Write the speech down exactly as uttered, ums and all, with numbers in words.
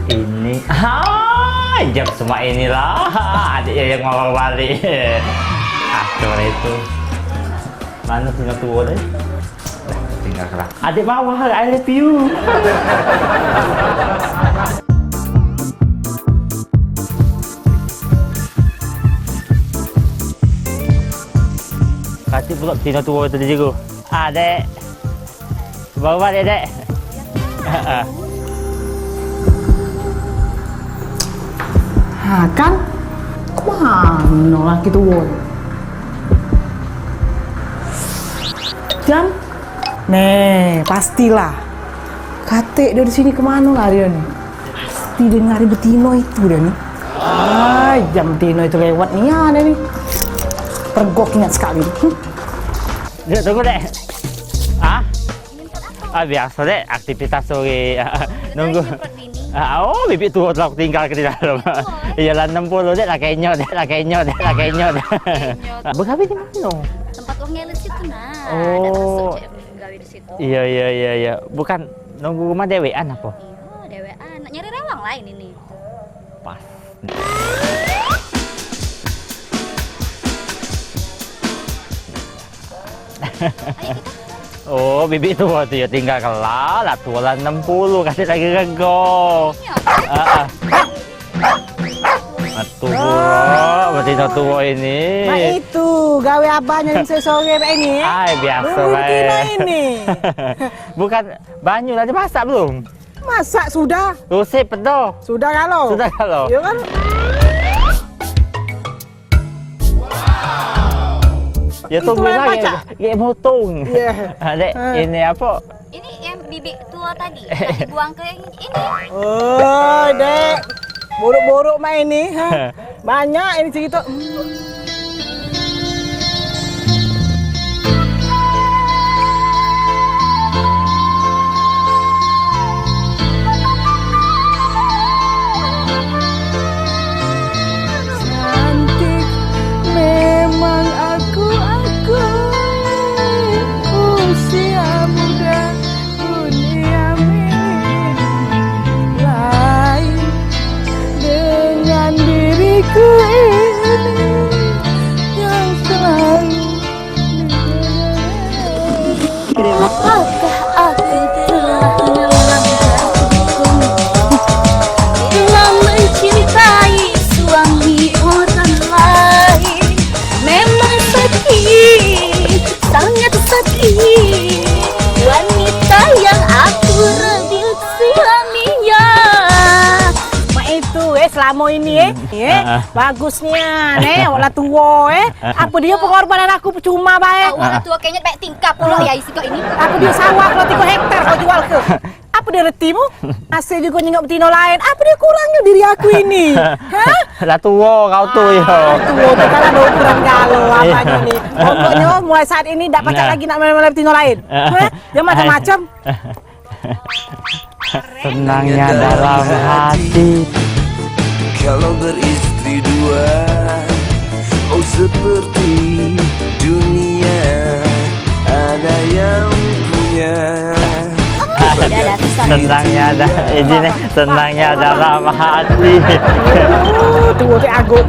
Ini, hai, jam semak inilah. Adik yang mau balik. Ah, coba itu. Mana punya tua deh? Tinggal kerak. Adik bawah, I love you. Katik pulak betina tua tadi jago. Adek. Bawa balik, Dek. Ha, kan? Kemano laki tua ni? Jam? Neh, pastilah. Katik dio di sini kemano lah dio ni? Pasti dio nyari betino itu dio ni. Ah, jam betino itu lewat nian dio ni. Pergok ingat sekali. Hm. Dek, tunggu, Dek. Ah? Ah, biaso, Dek, aktivitas sore. Nunggu. Ah, oh, bibik tua telah tinggal ke di dalam. Iyalah, enam puluh, Dek, lah kenyot, Dek, lah kenyot, Dek, lah kenyot, Dek. Begawe di mano? Tempat wong ngelet situ, nah. Oh. Dak masuk, cek, begawe di situ. Iya, iya, iya, iya. Bukan nunggu rumah dewean apa? Iya, dewean. Nak nyari rewang lain ini. Pas. Oh, bibik tua tu ya tinggal kelah, lah tua lah enam puluh, kasih lagi rego. Iya. Heeh. Atuh pula, berarti dah tua ini. Mak itu, gawe abah nyari sore-sore mak ini. Ai, biaso bae. Nunggu betino ini. Bukan, banyu dah dimasak belum? Masak sudah. Rusip pedo. Sudah galo. Sudah galo. Iya kan? Ya, tunggu lagi. Gek motong. Iya. Ha, Dek, ini apa? Ini yang bibik tua tadi, nak dibuang ke yang ini. Oh, Dek. Buruk-buruk mak ini, ha. Banyak ini cerita. Cantik memang aku akui, usia muda dunia milik lain dengan diriku ini yang selalu Apakah aku telah melanggar hukum, telah mencintai suami orang lain? Memang sakit, sangat sakit. Wanita yang aku rebut suaminya. Mak itu, eh, selama ini, eh, eh, bagus nian, eh, awak lah tuo, eh. Apa dia pengorbanan aku percuma bae. Awak lah tuo kenyet baik tingkah pulo ya isi kau ini. Apa dia sawah kalau tiga hektar kau jual ke? Apa dia retimu? Masih juga nyengok betino lain. Apa dia kurangnyo diri aku ini? Hah? Lah tuo kau tu, yo. Ah, tuo tu kan ada ukuran galo apanya ni. Pokoknya mulai saat ini dak pacak lagi nak melek-melek betino lain. Hah? Dia macam-macam. Senangnya dalam hati. Kalau beristri dua, oh, seperti dunia ada yang punya. Senangnya ada, ini nih, senangnya dalam hati. Oh, tuo tu agut.